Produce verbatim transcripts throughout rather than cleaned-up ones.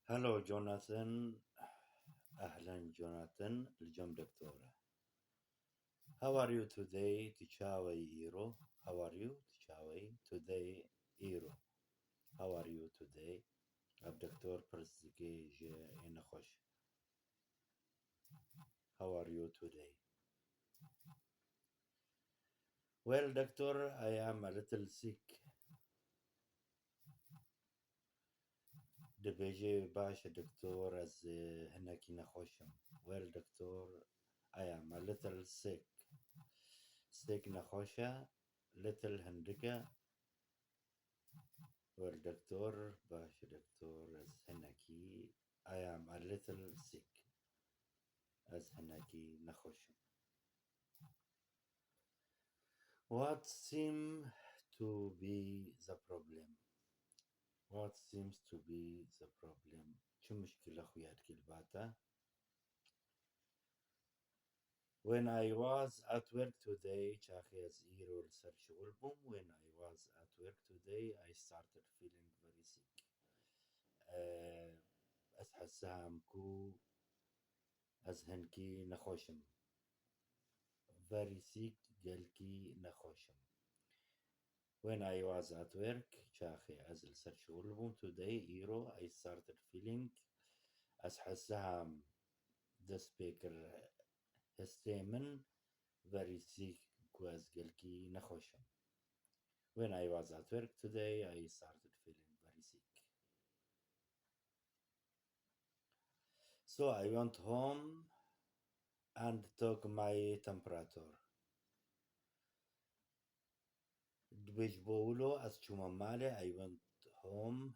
Hello, Jonathan. Ehlen, Jonathan. Li cem doktor e. How are you today? Tu çawa yî îro? How are you? Tu çawa yî? Today, îro. How are you today? Ev doktor pirs dike ji ê nexweş. How are you today? Well, doctor, I am a little sick. Dibêje, baş e doktor, ez, e, hinekî nexweş im. Well, doctor, I am a little sick. Sick nexweş e, little hindik e. Well, doktor, baş e doktor, ez hinekî, I am a little sick. Ez hinekî nexweş im. What seem to be the problem? What seems to be the problem? Çi muşkila xuya dike li ba te? When I was at work today, çaxê ez îro li ser şixul bûm. When I was at work today, I started feeling very sick. Eh, ez hesam ku ez hinkî nexweş im. Very sick, gelkî nexweş im. When I was at work, çaxê ez li ser şixul bûm, today, îro, I started feeling, ez hesam dest pê kir hestê min, very sick, ku ez gelkî nexweş im. When I was at work today, I started feeling very sick. So I went home and took my temperature. Dibêj bo wilo ez çûme malê, I went home,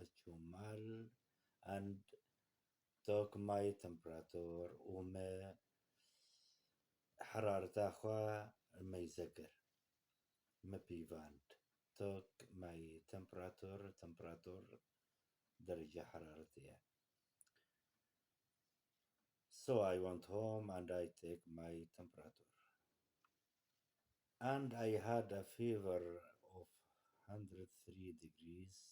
ez çûm mal, and took my temperature, û me herareta xwe meyze kir, me pîvand. Took my temperature, temperature derece heraretê ye. So I went home and I take my temperature. And I had a fever of hundred three degrees.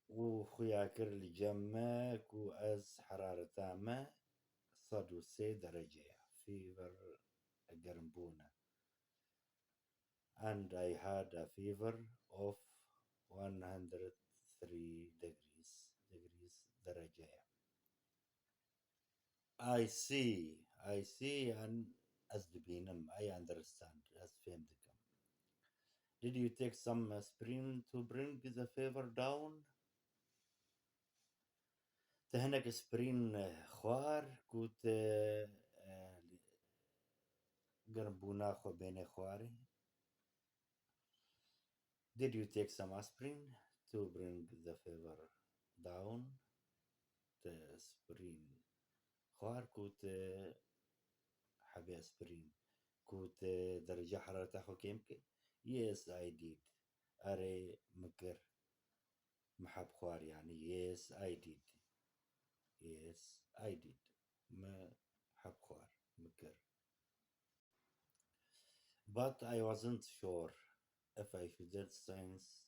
Û xuya kir li cem me ku ez herareta me sed û sê derece ye. Fever, germbûn e. And I had a fever of one hundred three degrees, degrees derece ye. I see, I see, and ez dibînim, I understand, ez fêm dikim. Did you take some aspirin to bring the fever down? Te hinek aspirin, eh, xwar ku te, eh, germbûna xwe bêne xwarê? Did you take some aspirin to bring the fever down? Te aspirin xwar ku te hebê aspirin ku te derece herareta xwe kêm ke? Yes, I did. Erê, min kir. Min heb xwar, yani, yes, I did. Yes, I did. Min heb xwar, min kir. But I wasn't sure if I shouldn't since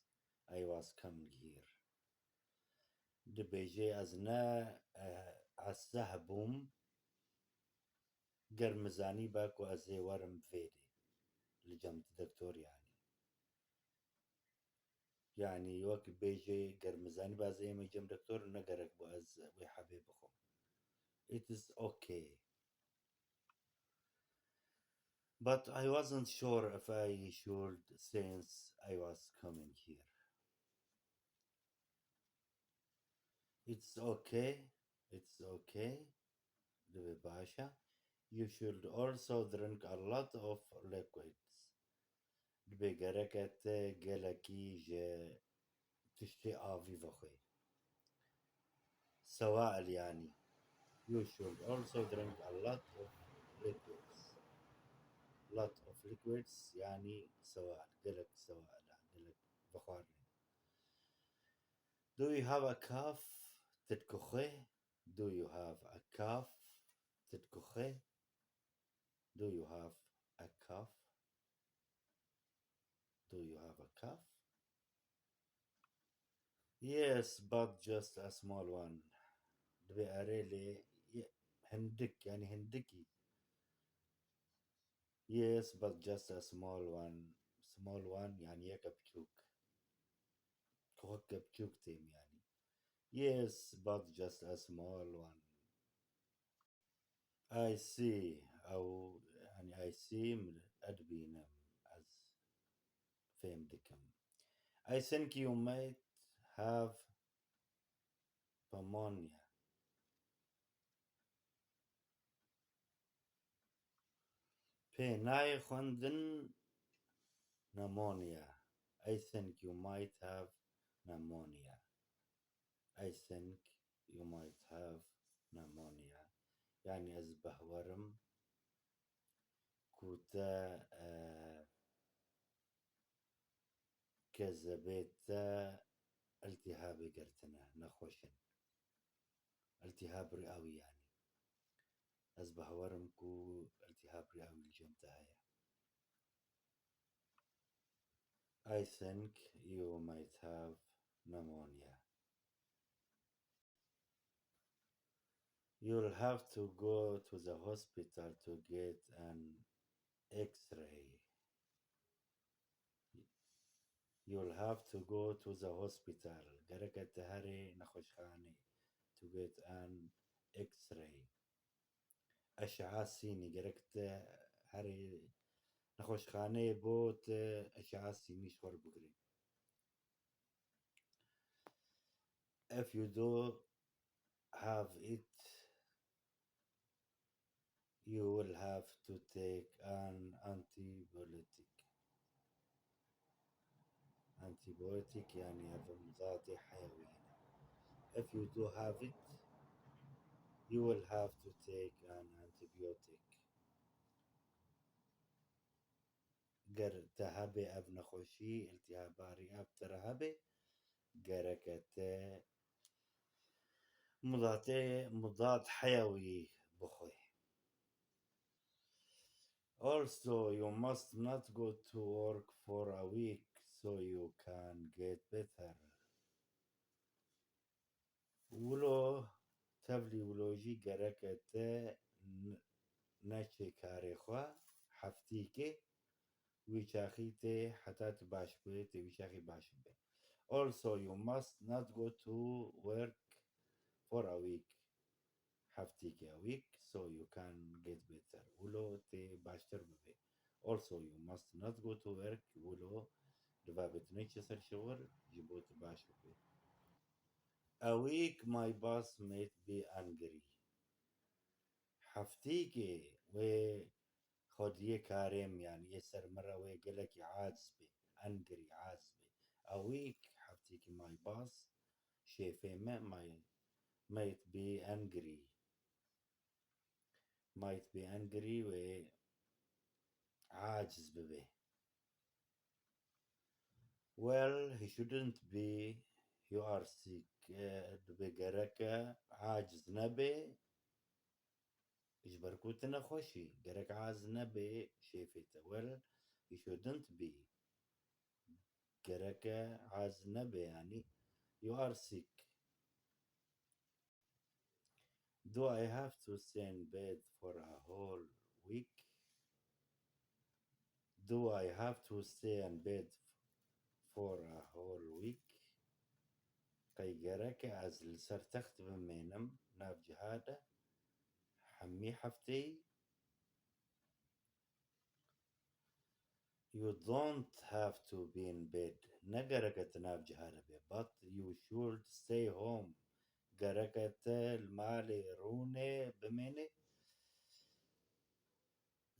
I was coming here. Dibêje ez ne, eh, heseh bûm, ger min zanîba ku ez ê werim vêrê li cem doktor, yani. Yani wek bêje, ger min zanîba ez ê me cem doktor, ne gerek bû ez wê hebê bixwim. It is okay. But I wasn't sure if I should since I was coming here. It's okay. It's okay. Divê baş e. You should also drink a lot of liquids. Divê gereke te gelekî ji tiştê avî vexwê. Sewail yani. You should also drink a lot of liquids. Lot of liquids yani sewail. Gelek sewail, gelek vexwarinê. Do you have a cough? Ti dikuxê? Do you have a cough? Ti dikuxê? Do you have a cough? Do you have a cough? Yes, but just a small one. Dibê erê lê ye-, hindik, yani hindikî. Yes, but just a small one. Small one, yani yeke biçûk. Weke biçûk têm yani. Yes, but just a small one. I see, ew, yani I see, min, ez dibînim, ez fêm dikim. I think you might have pneumonia. Pê nayê xwendin pneumonia. I think you might have pneumonia. I think you might have pneumonia. Yani ez behwerim ku te, e, kezebê te iltihabê girtine, nexweş in. Iltihab riawî yani. Ez behwerim ku iltihab riawî li cem te heye. I think you might have pneumonia. You'll have to go to the hospital to get an X-ray. You'll have to go to the hospital. Gerek e te herê nexweşxanê to get an X-ray. Eşe'a sînî, gerek te herê nexweşxaneyê bo te eşe'a sînî ji xwe re bigirî. If you do have it, you will have to take an antibiotic. Antibiotic yani ev mudadê heyawî ne. If you do have it, you will have to take an antibiotic. Ger te hebe ev nexweşî, iltihaba riawî te re hebe, gereke te mudadê, mudad heyawî bixwe. Also, you must not go to work for a week so you can get better. Wilo, tevlî wilo jî gereke te n-, neçê karê xwe heftîkê, wî çaxî tê heta tu baş bibê, tê wî çaxî baş bibê. Also, you must not go to work for a week. Heftîkê, a week, so you can get better. Wilo tê baştir bibê. Also, you must not go to work. Wilo divabê tu neçe ser şixul ji bo tu baş bibê. A week, my boss might be angry. Heftîkê wê xwediyê karê min, yanî yê ser min re wê gelekî aciz bê, angry, aciz bê. A week, heftîkî, my boss, şêfê me, may-, might be angry. Might be angry, wê aciz bibe. Well, he shouldn't be, you are sick. Eh, dibe gereke aciz nebe, ji ber ku tu nexweş î. Gerek aciz nebe şêfê te. Well, he shouldn't be. Gereke aciz nebe, yani, you are sick. Do I have to stay in bed for a whole week? Do I have to stay in bed for a whole week? Qey gerek e ez li ser text bimênim nav ciha de hemî hefteyî? You don't have to be in bed. Ne gerek e tu nav ciha de be. But you should stay home. Gerek e te li malê rûnê bimênê.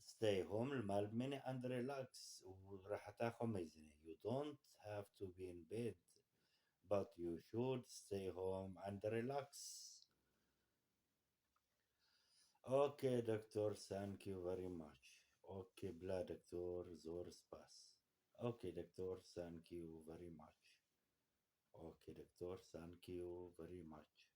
Stay home, li mal bimênê and relax û reheta xwe meyzînê. You don't have to be in bed, but you should stay home and relax. Okay, doktor, thank you very much. Okay, bila doktor, zor spas. Okay, doktor, thank you very much. Okay, doktor, thank you very much.